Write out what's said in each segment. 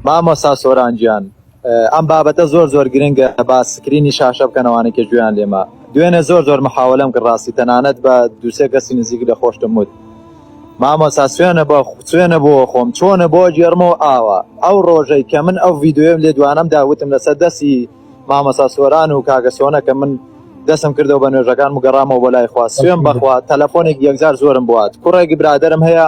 مامۆستا سۆران گیان ئەم بابەتە زۆر زۆر گرنگە با سکرینی شاشە بکەن ئەوانەی کە گوێیان لێمە دوێنێ زۆر زۆر محاولەم کرد ڕاستی تەنانەت بە دووسێ کەسی نزیک لە خۆشتم وت مامۆستا سوێنە بە سوێنە بۆ خۆم چۆنە بۆ گێڕمەوە ئاوا ئەو ڕۆژەی کە من ئەو ڤیددیوێم لێدوانەم دا وتم لەسەر دەستی مامۆستا سۆران و کاکە سۆنە کە من دەسم کردەوە بە نوێژەکان و گەڕامەوە بۆ لای خوا سوێن بەخوا تەلەفۆنێک یەکجار زۆرم بوات کوڕێک برادەرم هەیە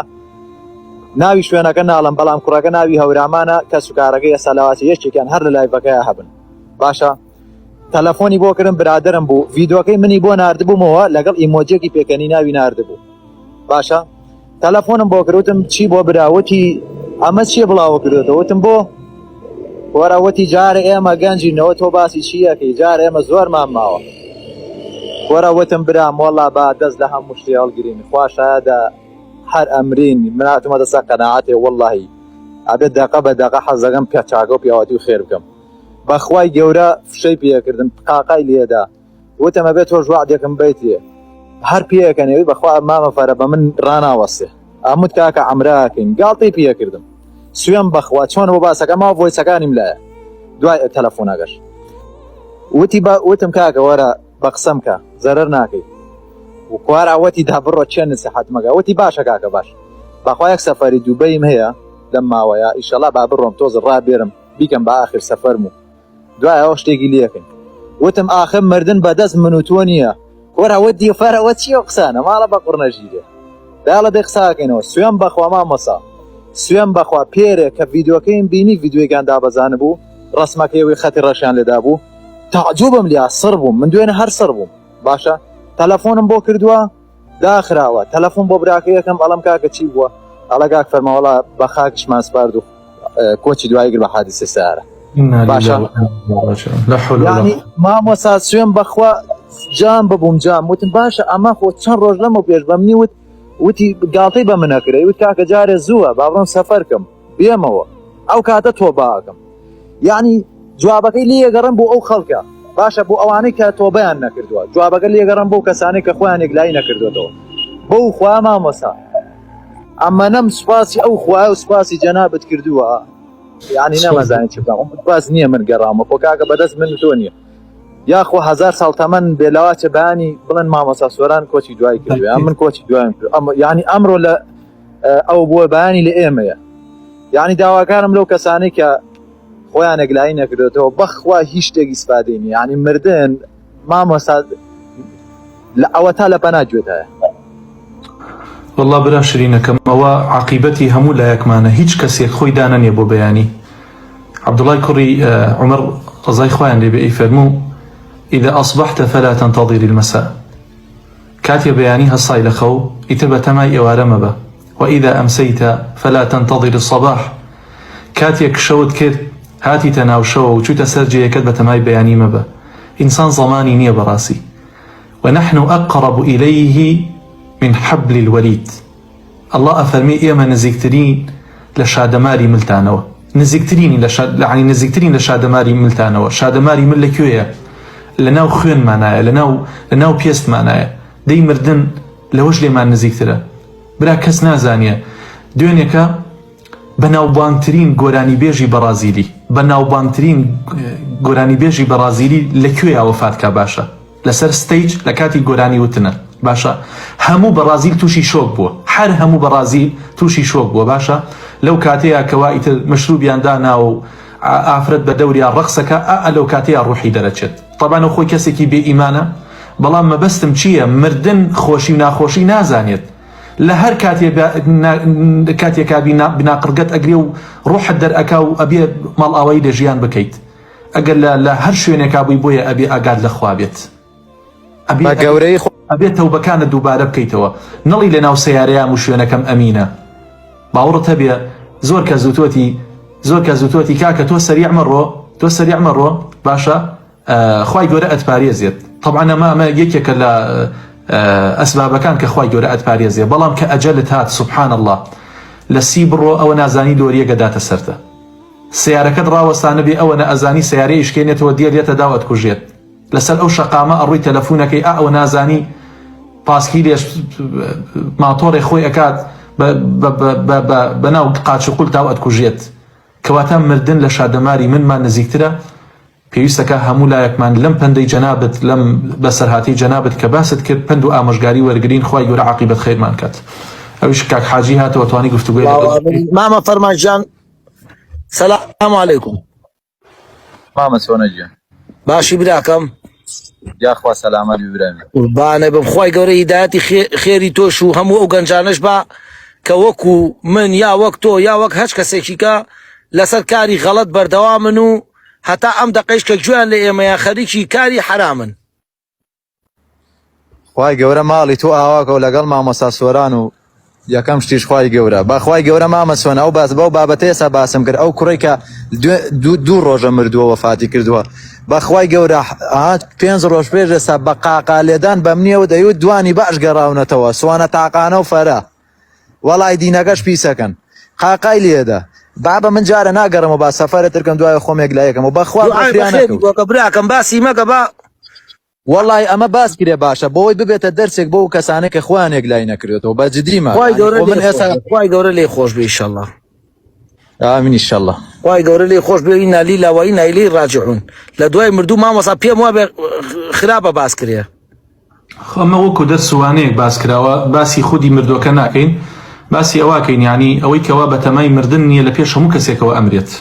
ناوی شوێنەکە ناڵم بەڵام کوڕەکە ناوی هەورامانە کەسوکارەکەی ئێستا لەواچە یەکێکیان هەر لە لایڤەکەیا هەبن باشە تەلەفۆنی بۆ کردم برادرم بوو ڤیدۆکەی منی بۆ ناردبوومەوە لەگەڵ ئیمۆجێکی پێکەنی ناوی ناردبوو باشە تەلەفۆنم بۆ کردم چی بۆ براوتی ئەمە چیە بڵاوە کردێتەوە وتم بۆ وەرە وتی جارە ئێمە گەنجینەوە تۆ باسی چیەکەی جارە ئێمە زۆرمان ماوە وەرە وتم برام وەڵا با دەست لە هەموو شتێ هەڵگرین خوا شایەدە هەر ئەمرین من هاتومەتە سەر قەناعەتێ وەڵاهی ئەبێت دەقە بە دەقە حەزەکەم پێ چاکە و پیاوەتی و خێر بکەم بەخوای گەورە فشەی پێکردم قاقای لێدا وتم ئەبێت تۆش وعدێکم بیتێ هەر پێەکەنەوەی بەخوا مامە فەرە بە من ڕناوەستێ ئەموت کاکە ئەمراکەین گاڵتەی پێکردم سوێن بەخوا چۆن بۆ باسەکە ما ڤۆیسەکانیم لایە دوای تەلەفۆنەکەش وتی بە وتم کاکە وەرە بە قسەم کە زەرەر ناکەی و کوارا وەتی دا بڕۆ چێ نسیحەت مەگە وتی باشە کاکە باش بەخوا یەک سەفەری دوبەیم هەیە لەم ماوەیە ئیشەڵا با بڕۆم تۆز ڕابێرم بیکەم بە ئاخر سەفەرم و دوای ئەوە شتێکی لێکن وتم ئاخر مردن بەدەست من و تۆ نییە کۆرا وە دیفەرەوە چییە قسانە ماڵە بە قڕنەژیرێ داڵە دەی قساکەینەوە سوێن بەخوا مامۆسا سوێن بەخوا پێرێ کە ڤیدۆکەیم بینی ڤیدۆیەکان دابەزانبوو ڕسمەکەی وی خەتی ڕەشیان لێدا بوو تەعجوبم لیا سڕ بووم من دوێنێ هەر سڕ بووم باشە تەلەفۆنم بۆ کردووە داخراوە تەلەفۆن بۆ براکە یەکەم ئەڵم کاکە چی بووە ئەڵە کاک فەرماوەڵا بە خاکشمان سپارد و کۆچی دوایی کرد بە حادیسە سارە باشە یعنی مامۆسا سوێن بەخوا جام ببووم جام وتم باشە ئەمە خۆ چەند ڕۆژ لەمە پێش بە منی وت وتی گاڵتەی بە منەکرێ وت کاکە جارێ زووە با بڕۆم سەفەرکەم بێمەوە ئەو کاتە تۆباکەم یعنی جوابەکەی لێگەڕم بۆ ئەو خەڵکە باشە بۆ ئەوانەی کە تۆبیان نەکردووە جوابەکە لێگەڕم بۆ کەسانی کە خۆیان یەکلایی نەکردوێتەوە بەو خوا مامۆسا ئەمەنەم سوپاسی ئەو خوایە و سوپاسی جەنابت کردووە یعنی نەمەزانی چ بکەم باس نییە من گەڕامە خۆ کاکە بەدەست من تۆ نییە یاخۆ هزار ساڵ تەمەن بێ لەواچە بەیانی بڵێن مامۆسا سۆران کۆچی دوای کردووە یان من کۆچی دوایم کرد ئەم یعنی ئەمڕۆ لە ئەو بووە بەیانی لە ئێمەیە یعنی داواکارم لەو کەسانەی کە خۆیان یەکلایی نەکردێتەوە بەخوا هیچ شتێک ئیسفادەی نییە یعنی مردن مامۆستا لە ئەوەتا لە پەنا گوێتایە. وەڵا برا شرینەکەم ئەوە عاقیبەتی هەموو لایەکمانە هیچ کەسێک خۆی دانەنێ بۆ بەیانی عەبدوڵای کوڕی عومەر ڕەزای خوایان لێ بێ ئەیفەرموو اذا اصبحت فلا تنتظر المساء کاتێ بەیانی هەستای لە خەو ئیتر بەتەمای ئێوارە مەبە واذا امسیت فلا تنتظر الصباح کاتێک شەوت کرد هاتیتە ناو شەوە و چوویتە سەر جێیەکەت بەتەمای بەیانی مەبە ئینسان زەمانی نییە بەڕاستی ونحن اقرب الیه من حبل الورید اللە ئەفەرمێ ئێمە نزیکترین لە شادەماری ملتانەوە نزیکترینی لە شا... یعنی نزیکترین لە شادەماری ملتانەوە شادەماری مل لە کوێیە لە ناو خوێنمانایە لە ناو لە ناو پێستمانایە دەی مردن لەوەش لێمان نزیکترە برا کەس نازانیە دوێنێکە بەناوبانگترین گۆرانیبێژی بەڕازیلی بەناوبانگترین گۆرانیبێژی بەڕازیلی لە کوێیا وەفات کا باشە لەسەر stage لە کاتی گۆرانی وتنە باشە هەموو بەڕازیل تووشی شۆک بووە هەر هەموو بەڕازیل تووشی شۆک بووە باشە لەو کاتەیە کەوا ئیتر مەشروبیان داناوە و ئافرەت بە دەوریا ڕەقسەکە ئا لەو کاتەیە ڕوحی دەرەچێت تەبعەن ئەو خۆی کەسێکی بێ ئیمانە بەڵام مەبەستم چییە مردن خۆشی و ناخۆشی نازانێت لە هەر کاتێ کاتێکا بناقڕگەت ئەگرێ و ڕۆحت دەرئەکا و ئەبێ ماڵئاوایی لە ژیان بکەیت ئەگەر لە لە هەر شوێنێکا بووی بۆیە ئەبێ ئاگات لە خوا بێت ئەبێ بە گەورەی خۆ ئەبێ تەوبەکانت دووبارە بکەیتەوە نەڵی لە ناو سەیارەیام و شوێنەکەم ئەمینە باوەڕت هەبێ زۆر کەس وتۆتی زۆر کەس وتۆتی کاکە تۆ سەریع مەڕۆ تۆ سەریع مەڕۆ باشە خوای گەورە ئەتپارێزێت تەبعەن ئەمە ئەمە یەکێکە لە ئەسبابەکان کە خوای گەورە ئەتپارێزێ بەڵام کە ئەجەلت هات سبحان اللە لە سی بڕۆ ئەوە نازانی لۆریەگە داتە سەرتە سیارەکەت ڕاوەستانە بێ ئەوە نە ئەزانی سیارە ئیشکێنێتەوە دێ لێتە داو ئەتکوژێت لەسەر ئەو شەقامە ئەڕۆی تەلەفونەکەی ئا ئەوە نازانی پاسکیلێش ماتۆڕێ خۆی ئەکات بە ناو قاچ و قول تاو ئەتکوژێت. کەواتە مردن لە شادەماری منمان نزیکترە پێویستەکا هەموو لایەکمان لەم پەندەی جەنابت لەم بەسەرهاتەی جەنابت کە باست کرد پەند و ئامۆژگاری وەرگرین خوای گەورە عاقیبەت خەیرمان کات ئەویش کاک حاجی هاتەوە توانی گفتوگۆی لەگەڵ بکەین. مامە فەرمان گیان سلام علیکم. مامە چۆنە گیان. باشی براکەم. یاخوا سەلامەت بی برای من. قوربانە بم خوای گەورە هیدایەتی خێری تۆش و هەموو ئەو گەنجانەش با کە وەکو من یا وەک تۆ یا وەک هەچ کەسێکی کە لەسەر کاری غەڵەت بەردەوامن و هەتا ئەم دەقەیش کە گوێیان لە ئێمەیە خەریکی کاری حەرامن. خوای گەورە ماڵی تۆ ئاواکەو لەگەڵ مامۆستا سۆران و یەکەم شتیش خوای گەورە بە خوای گەورە مامە سۆن ئەو باس بەو بابەتە ئێستا باسم کرد ئەو کوڕی کە دوو ڕۆژە مردووە وەفاتی کردووە بە خوای گەورە پێنج ڕۆژ پێش ئێستا بە قاقا لێدان بەمنیەوە دەیوت دوانی باش گەڕاونەتەوە سوانە تاقانە و فەرە وەڵای دینەکەش پیسەکەن قاقای لێدە بابە من جارە ناگەڕمەوە با سەفەرە ترکەم دوای خۆم یەکلایەکەم و بەخوا دوعای بەفریا بەخێری نەکەوت بۆکە براکەم باسی مەکە با وەڵای ئەمە باس کرێ باشە بۆی ببێتە دەرسێک بۆ ئەو کەسانەی کە خۆیان یەکلایی نەکردێتەوە بە جدیمە خوای یانی گەورە خۆ من لێی خۆش ئێستا بێ خوای گەورە لێی خۆش بێ ئیشەڵا ئامین ئیشەڵا خوای گەورە لێی خۆش بێ ئینا لیلا و ئینا ئیلەیهی ڕاجعون لە دوای مردوو مامۆستا پێم وابێ خراپە باس کرێ. خۆ ئەمە وەکو دەرس و وانەیەک باس کراوە باسی خودی مردوەکە ناکەین باسی ئەوەکەین یانی ئەوەی کەوا بەتەمای مردن نیە لە پێش هەموو کەسێکەوە ئەمرێت.